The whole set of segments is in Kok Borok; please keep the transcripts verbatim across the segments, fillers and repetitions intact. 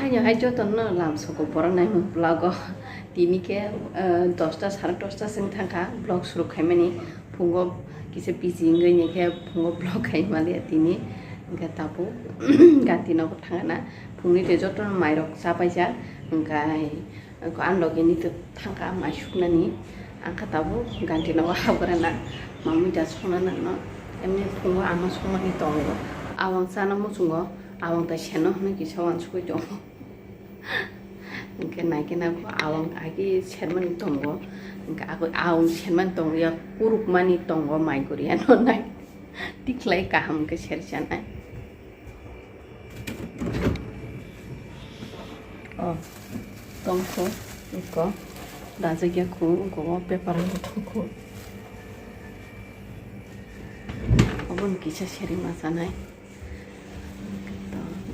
Ani hai jotono lam soko borok naimung vlog o. Tini khe, eh, dosta, sare dosta swng thangkha vlog suru khaimani. Phungo kisa busy wngwi ni khe phungo vlog khai maliya tini. Hwnkhe tabuk ganti nogo thangna. Phungni tei jotono mairok chapaijak. Hwnkhe ang logi ni thangkha mai suknani. Ang kha tabuk ganti nogo habgrana. Mamui da songna nangno. Emni phungo ama songmani tongo. Awang chana muchungo. Awang tai seno hwnwi kisa wansugwi tongo. Hwnkhe naikhe nang awang agi sermani tongo. Hwnkhe ago awang sermani tongo, ya kurukmani tongo, mai guriya no nai. Tikhlai kaham khe serchanai. O, tongkho, eko, dajak ya khu, eko o paper o tongkho. Obo ni kisa seri ma chanai.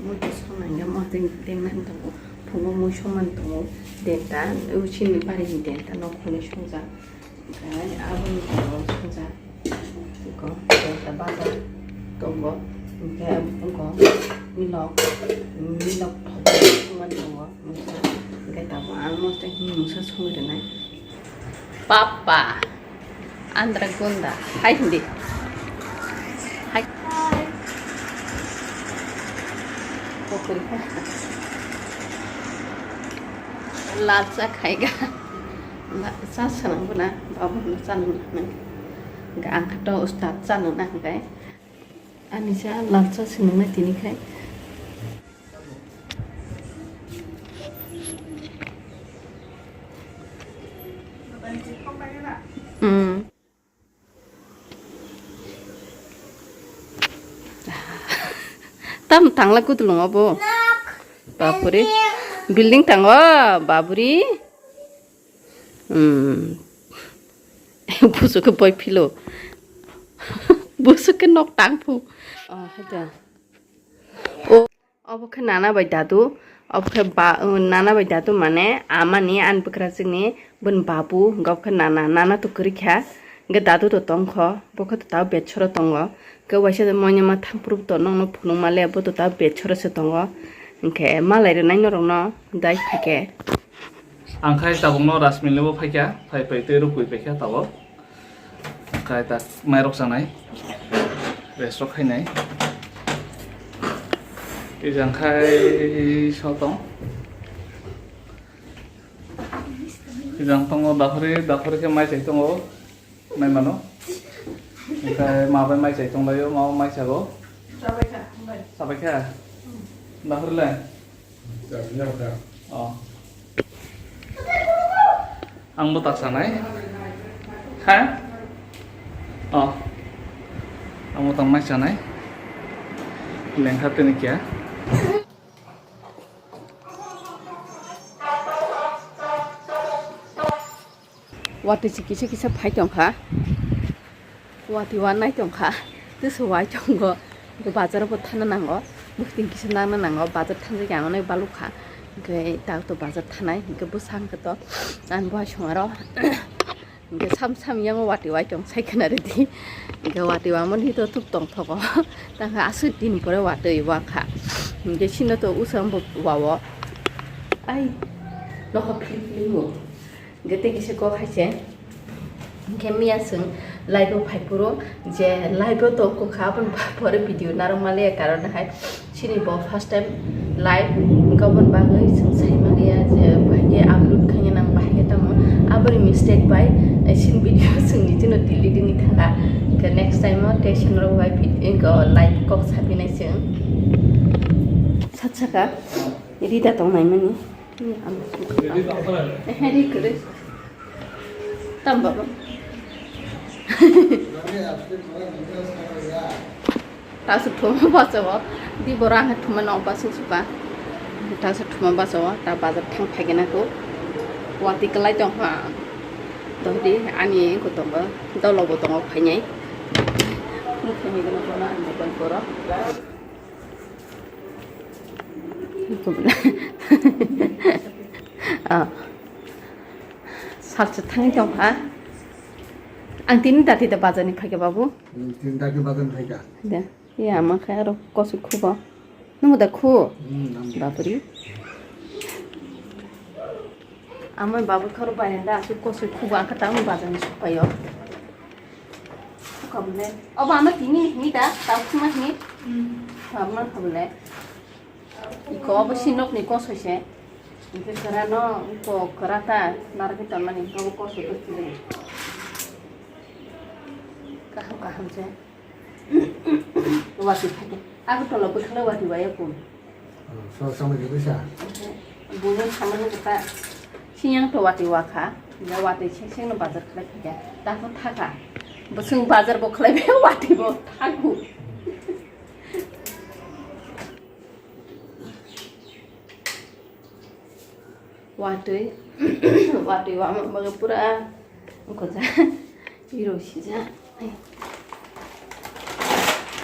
Muitu songna hingke muitu dengmani tongo, phungo mui songmani tongo, denta, o chini barini denta nokhungni songjak, hingke aboni tongo songjak, eko denta baja tongo, hingke eko milok, milok thopani songmani tongo, mungsa, hingke tabuk ang mostai himui mungsa songwi rwnai. Papa. Andra Gunda. Hai hindi. Hai. Pokori kha. Lal cha khai ga. Lal cha sanang buna. Babu no sanang na. Ga ang kha to ustad sanang na hingkai. Ani cha lal cha sinang na tini khai. Hmm. Tam tangla kutulung obo. Bapuri. Building tango, baburi. Hmm. Busu ke boy philo. Busu ke nok tangphu. Oh, hada. Oh. Obo khe nana bai dadu, obo khe ba, nana bai dadu mane amani ani bwkrajwkni bini babu, hwnkhe obo khe nana, nana to kwrwi kha, hwnkhe dadu to tong kho, bo khe to tabuk bed soro tongo, hwnkhe waisa moino ma thang phuru to nokno phunukma le, bo to tabuk bed soro se tongo, hwnkhe malai rwnai norokno dai phai khe. Ang khai tabukno Rasmili bo phaikha, phai phai tei rukui paikha tabuk. Khai tak mairok chanai. Rest rok khainai. Ijang khai sotong. Ijang tongo dakhori, dakhori khe mai chai tongo. Mai mano. Khai ma bai mai chai tonglaio, ma mai chago. Chabai kha, bai. Chabai kha. Dakhori le. Oh. Ang bo tak sanai. Ha? Oh. Ang bo tak mai sanai. Lengkha tini kya? Watwi se kisa kisa phai tongkha, watwi wanai tongkha, tei se wai tongo, bazaro bo thangna nango, bwkhwtwng kisa nangna nango, bazar thangjak ya ang no balukha, hwnkhe tak to bazar thanai, hwnkhe bwsa hwnkhe to ani buhai songaro, hwnkhe sam sam yango watwi wai tong sai khna rwdi, hwnkhe watwi wamani to thuk tongthogo, tangkha aswk din pore watwi wakha, hwnkhe sino to usa bo wao, ai nokha philip philip bo. Hingke tei kisa kok hai se. Hingke miya chwng live o phai phuru je live o tong kha aboni pore video narwk maliya karon hai chini bo first time live hingke aboni bagwi chwng sai maliya je bahai khe upload khaina nang bahai khe tamo aboni mistake bai chini video chwng ni chino delete wngwi thangkha hingke next time o tei channel bai video live kok sapinai chwng sat saka rida tong nai mani. Ready tongthar. Ready kwrwi. Tam baba. Tasu thuma bachawo. Di bora ang thuma nong pasung suka. Tasu thuma bachawo. Ta bazar thang phaigena ko. Wati kalai tong ha. Dohdi ani ko tongo. Dolo bo tongo phainai. Mukhe ni gana kono ani ban koro. Ah. Salsa thangwi tongkha. Ang tini dati da bazar ni phaikha babu. Hmm, tini dati bazar ni phaikha. Da. Ya, ama khe aro kosoi khubo. Nung da khu? Hmm, nang. Bapri. Amai babu khoro bai handa asuk kosoi khubu angkha tamo bazar ni supayo. Khabule. Obo ama tini hini da, tau khuma hini. Khabma khabule. Iko obo sinok ni kosoi se. Iko kara no, iko kara ta, naraki tamani, obo kosoi kosoi. Kaham kaham se. Wati phai. Agartala bwkhano wati waya kun. So, sama juga sa. Bunun sama ni kata. Siyang to wati wakha. Ya wati sing sing no bazar khlai phika. Ta ko thaka. Bosong bazar bo khlai be wati bo thaku. Watwi, watwi wama bagwi pura wngkha ja, iro sija.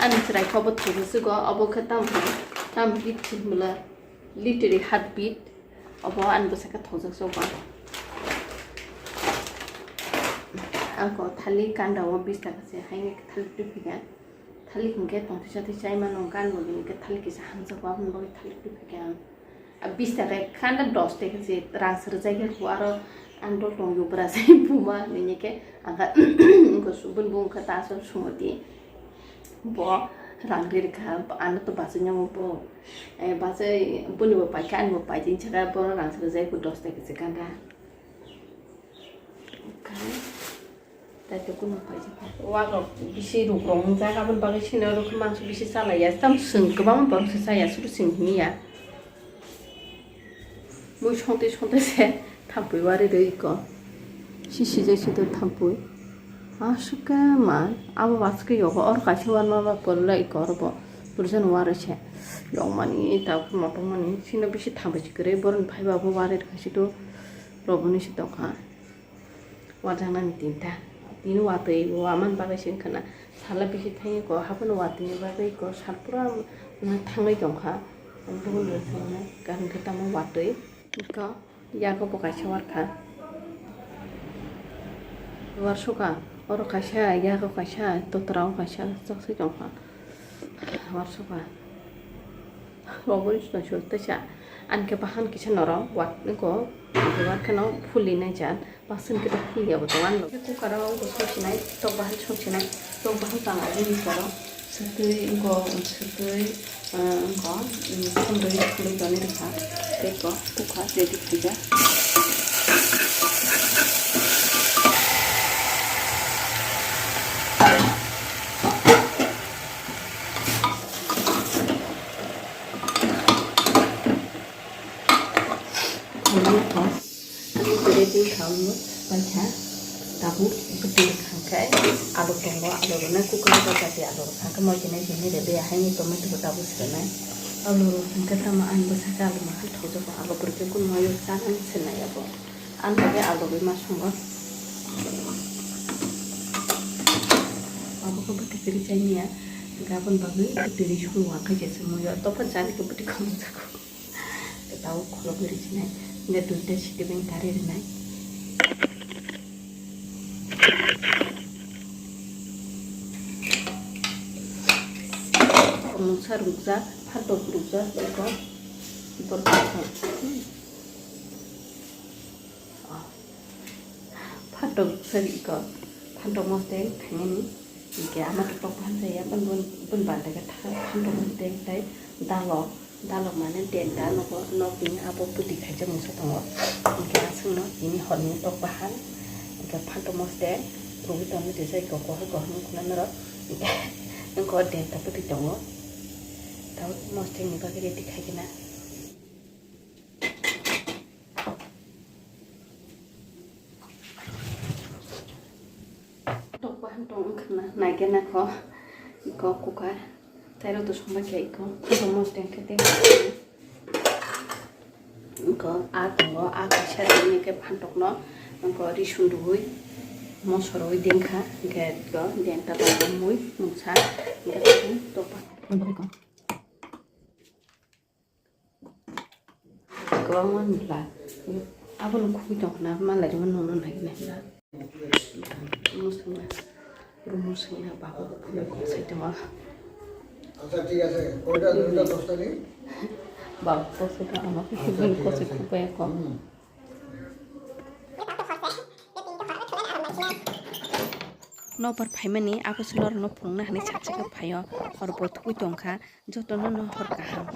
Ani chwrai khe obo thwgwi sugo, obo khe tam, tam beat hinmwla, literary heart beat, obo ani bwsa khe thokjak sugo. Ang kok thali kanda o bis taka se haino thali twi phika. Thalik hinkhe tongthisa thisa ima nw gan bo hinkhe thalik kisa hamjak bo aboni bagwi thalik twi phai khe ang. A bis taka khe dos taka se rang se rwjai khe kho aro ang dol tong yo bwrajai buma hinwi khe ang kha wngkha bini bo wngkha ta aswk sumoti bo rang ri rwkha ano to bachai nw bo bachai boni bo paikha ani bo paidi hinwi saka bono rang se rwjai kho dos taka se gan kha. Tei to kunu paijak. Wakrok bisi rukrok wngjak, aboni bagwi sini oro khe mangso bisi chalaiya. Tam chwng kwbangma borok se chaya, suru chwng himya. Mui songtwi songtwi se thampui wari rw iko. Si sijak si to thampui. Aswk khe ma abo waskhe yogo, oro kaisa warma ba kwrwlai iko oro bo. Burjani wari se yokmani, tabuk khe motongmani. Sino bisi thampui se kwrwi, boroni phaiba bo wari rw kha si to. Roboni se tongkha. Wajaknani tinta. Tini watwi waman bagwi se wngkha na. Sala bisi thangwi ko, haphano watwini bagwi ko, sal pura thangwi tongkha. Ang bugun rwchapnai, kaham khe tamo watwi. Ko, yago bo kaisa warkha. Warsuka, oro kaisa, yago kaisa, totra o kaisa, chokse tongkha. Warsuka. Obo sino sut teisa. Ani khe bahan kisa norok, wat, ko, war kheno phuli nai jan. Baksa ni khe phuli ya bo tongo ani. Cooker o wngkha songchinai, tok bahan songchinai, tok bahan tang agini saro. Swtwi wngkha, swtwi, wngkha, thondwi phulwi toni rwkha. Tei ko cooker ready khaijak. Ani kok, ani bwrwi bui kha wngwi paikha. Tabuk bwtwi hwnkhe alu tongo, alu rwnai cooker o bajadi alu rwkha hwnkhe moikinai simi rwdi, haini tomato bo tabuk srwnai. Alu rw hwnkhe tamo ani bwsakhe alu mahal thokjago, alu bwrwi khe kunu noyo chanani swnai abo. Ani bagwi alu rwi ma songo. Abo khe bwtwi kwrwi chai manya, hwnkhe aboni bagwi bwtwi rwi songo, hwnkhe je se muiyo tokphani chani khe bwtwi khonok jago. Tei tabuk khulogwi rwsinai. Hwnkhe duita siti bai kari rwnai. Mungsa rukjak, phatok rukjak, eko. Phatok sari iko, phantok mosdeng thainani, hingke ama tok tok bahan jaya, bun bun bun bande khe tha-, phantok mosdeng tei dalok, dalok mane denta nogo, nokni abo bwtwi khaijak mungsa tongo, hingke aswkno tini horni tok bahan, hingke phantok mosdeng rwgwi tonwi rijak iko, kohor kohor wngkha norok, hingke denta bwtwi tongo, tabuk mosdengni bagwi ready khaikhe na. Tok bahan tong wngkha na, naikhe nakho, iko cooker, tei rw to songma khe iko, iko mosdeng khe tei iko a tongo, a kaisa rwgwi khe phantok no, iko risun rwgwi, moso rwgwi dengkha, hingkhe iko denta tongo mui mungsa, hingkhe tok bahan. Kwbangma nukla. Abono khugui tongkha na, malai rwma nungna naiwi naikha na. Muchungma, oro muchungma baba bo phunuk kok sai tongo. আচ্ছা, ঠিক আছে। কয়টা? দুইটা, দশটা নেই? Baba kok sai tongo, ama khe bini kok sai khukbai kho. হুম। Nokbar phaimani abo se norokno phunukna hinwi sachi khe phaio, hor bo thugui tongkha, jotono no hor kaham.